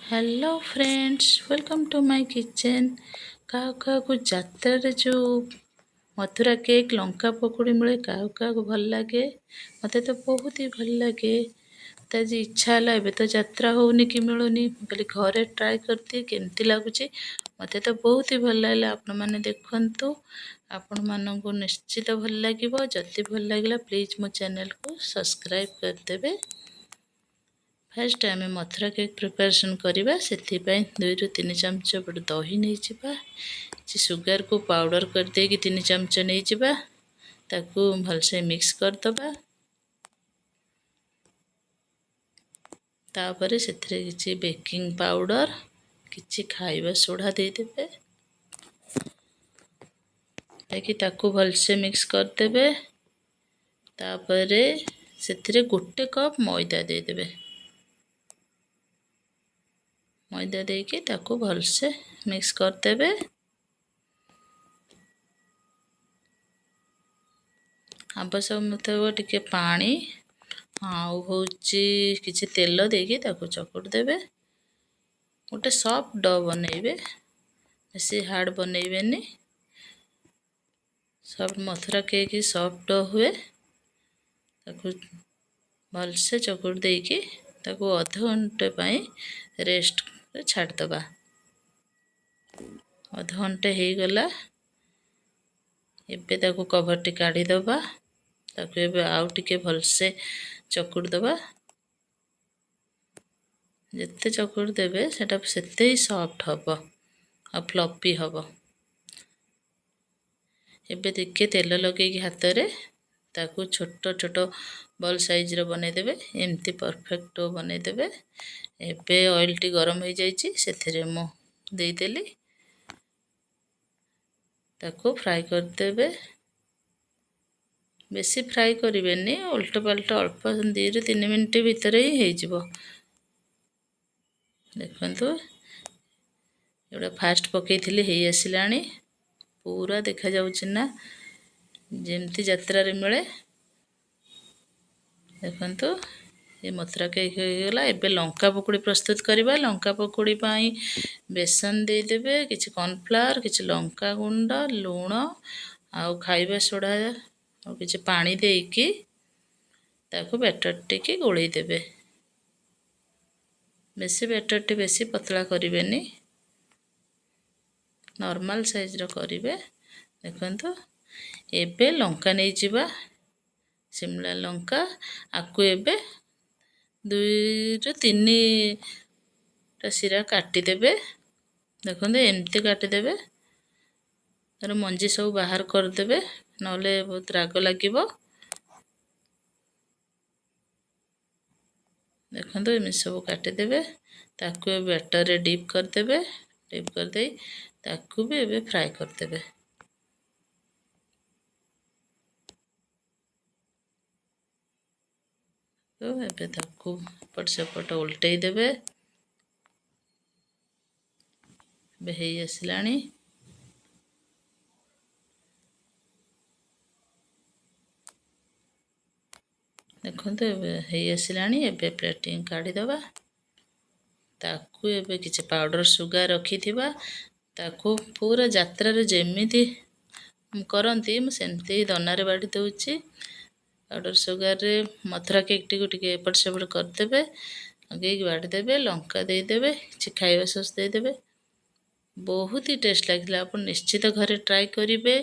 Hello friends, welcome to my kitchen. କାହାକୁ କାହାକୁ ଯାତ୍ରାରେ ଯେଉଁ ମଥୁରା କେକ୍, ଲଙ୍କା ପକୁଡ଼ି ମିଳେ, କାହାକୁ କାହାକୁ ଭଲ ଲାଗେ? ମୋତେ ତ ବହୁତ ହି ଭଲ ଲାଗେ। ମୋତେ ଆଜି ଇଚ୍ଛା ହେଲା, ଏବେ ତ ଯାତ୍ରା ହେଉନି କି ମିଳୁନି, ମୁଁ କହିଲି ଘରେ ଟ୍ରାଏ କରିଦିଏ କେମିତି ଲାଗୁଛି। ମୋତେ ତ ବହୁତ ହି ଭଲ ଲାଗିଲା। ଆପଣମାନେ ଦେଖନ୍ତୁ, ଆପଣମାନଙ୍କୁ ନିଶ୍ଚିତ ଭଲ ଲାଗିବ। ଯଦି ଭଲ ଲାଗିଲା, ପ୍ଲିଜ୍ ମୋ ଚ୍ୟାନେଲକୁ ସବସ୍କ୍ରାଇବ୍ କରିଦେବେ। ଫାର୍ଷ୍ଟ ଆମେ ମଥୁରା କେକ୍ ପ୍ରିପାରେସନ୍ କରିବା। ସେଥିପାଇଁ 2ରୁ 3 ଚାମଚ ଗୋଟେ ଦହି ନେଇଯିବା। କିଛି ସୁଗାରକୁ ପାଉଡ଼ର କରିଦେଇକି 3 ଚାମଚ ନେଇଯିବା। ତାକୁ ଭଲସେ ମିକ୍ସ କରିଦେବା। ତାପରେ ସେଥିରେ କିଛି ବେକିଂ ପାଉଡ଼ର, କିଛି ଖାଇବା ସୋଢ଼ା ଦେଇଦେବେ। ଦେଇକି ତାକୁ ଭଲସେ ମିକ୍ସ କରିଦେବେ। ତାପରେ ସେଥିରେ 1 କପ୍ ମଇଦା ଦେଇଦେବେ। ମଇଦା ଦେଇକି ତାକୁ ଭଲସେ ମିକ୍ସ କରିଦେବେ। ଆବଶ୍ୟକ ମୁତାବକ ଟିକେ ପାଣି ଆଉ ହେଉଛି କିଛି ତେଲ ଦେଇକି ତାକୁ ଚକୁଟି ଦେବେ। ଗୋଟେ ସଫ୍ଟ do ବନେଇବେ, ବେଶୀ ହାର୍ଡ଼ ବନେଇବେନି। Soft Mathura cake soft do ହୁଏ। ତାକୁ ଭଲସେ ଚକୁଟି ଦେଇକି ତାକୁ ଅଧଘଣ୍ଟେ ପାଇଁ ରେଷ୍ଟ ଛାଡ଼ିଦେବା। ଅଧଘଣ୍ଟେ ହେଇଗଲା, ଏବେ ତାକୁ କଭରଟି କାଢ଼ିଦେବା। ତାକୁ ଏବେ ଆଉ ଟିକେ ଭଲସେ ଚକୁଟି ଦେବା। ଯେତେ ଚକୁଟି ଦେବେ ସେଟା ସେତେ ହିଁ ସଫ୍ଟ ହେବ ଆଉ ଫ୍ଲପି ହେବ। ଏବେ ଟିକେ ତେଲ ଲଗେଇକି ହାତରେ ତାକୁ ଛୋଟ ଛୋଟ ବଲ୍ ସାଇଜ୍ର ବନେଇଦେବେ। ଏମିତି ପରଫେକ୍ଟ ବନେଇଦେବେ। ଏବେ ଅଏଲ୍ଟି ଗରମ ହେଇଯାଇଛି, ସେଥିରେ ମୁଁ ଦେଇଦେଲି। ତାକୁ ଫ୍ରାଏ କରିଦେବେ। ବେଶୀ ଫ୍ରାଏ କରିବେନି, ଓଲଟ ପାଲଟ ଅଳ୍ପ 2ରୁ 3 ମିନିଟ୍ ଭିତରେ ହିଁ ହେଇଯିବ। ଦେଖନ୍ତୁ, ଏଗୁଡ଼ା ଫାଷ୍ଟ ପକେଇଥିଲି, ହେଇ ଆସିଲାଣି। ପୁରା ଦେଖାଯାଉଛି ନା ଯେମିତି ଯାତ୍ରାରେ ମିଳେ। ଦେଖନ୍ତୁ, ଏ ମଥୁରା କେକ୍ ହେଇଗଲା। ଏବେ ଲଙ୍କା ପକୁଡ଼ି ପ୍ରସ୍ତୁତ କରିବା। ଲଙ୍କା ପକୁଡ଼ି ପାଇଁ ବେସନ ଦେଇଦେବେ, କିଛି କର୍ଣ୍ଣଫ୍ଲାୱାର, କିଛି ଲଙ୍କା ଗୁଣ୍ଡ, ଲୁଣ ଆଉ ଖାଇବା ସୋଢ଼ା ଆଉ କିଛି ପାଣି ଦେଇକି ତାକୁ ବ୍ୟାଟର ଟିକେ ଗୋଳେଇ ଦେବେ। ବେଶୀ ବ୍ୟାଟରଟି ବେଶୀ ପତଳା କରିବେନି, ନର୍ମାଲ ସାଇଜ୍ର କରିବେ। ଦେଖନ୍ତୁ, ଏବେ ଲଙ୍କା ନେଇଯିବା, ସିମଲା ଲଙ୍କା। ଆକୁ ଏବେ 2ରୁ 3ଟା ଶିରା କାଟିଦେବେ। ଦେଖନ୍ତୁ, ଏମିତି କାଟିଦେବେ। ତାର ମଞ୍ଜି ସବୁ ବାହାର କରିଦେବେ, ନହେଲେ ବହୁତ ରାଗ ଲାଗିବ। ଦେଖନ୍ତୁ, ଏମିତି ସବୁ କାଟିଦେବେ। ତାକୁ ଏବେ ବ୍ୟାଟରରେ ଡିପ୍ କରିଦେବେ। ଡିପ୍ କରିଦେଇ ତାକୁ ବି ଏବେ ଫ୍ରାଏ କରିଦେବେ। ତ ଏବେ ତାକୁ ଏପଟ ସେପଟ ଓଲଟେଇ ଦେବେ। ଏବେ ହେଇ ଆସିଲାଣି। ଦେଖନ୍ତୁ, ଏବେ ହେଇ ଆସିଲାଣି। ଏବେ ପ୍ଲେଟିଂ କାଢ଼ିଦେବା। ତାକୁ ଏବେ କିଛି ପାଉଡ଼ର ସୁଗାର ରଖିଥିବା, ତାକୁ ପୁରା ଯାତ୍ରାରେ ଯେମିତି କରନ୍ତି ମୁଁ ସେମିତି ଦନାରେ ବାଢ଼ି ଦେଉଛି। ପାଉଡ଼ର ସୁଗାରରେ ମଥୁରା କେକ୍ଟିକୁ ଟିକେ ଏପଟ ସେପଟ କରିଦେବେ, ଲଗେଇକି ବାଢ଼ିଦେବେ, ଲଙ୍କା ଦେଇଦେବେ, କିଛି ଖାଇବା ସସ୍ ଦେଇଦେବେ। ବହୁତ ହି ଟେଷ୍ଟ ଲାଗିଥିଲା। ଆପଣ ନିଶ୍ଚିତ ଘରେ ଟ୍ରାଏ କରିବେ।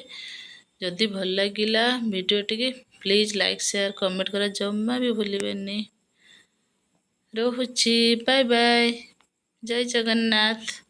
ଯଦି ଭଲ ଲାଗିଲା ଭିଡ଼ିଓ ଟିକେ ପ୍ଲିଜ୍ ଲାଇକ୍, ସେୟାର, କମେଣ୍ଟ କରିବା ଜମା ବି ଭୁଲିବେନି। ରହୁଛି, ବାଏ ବାଏ, ଜୟ ଜଗନ୍ନାଥ।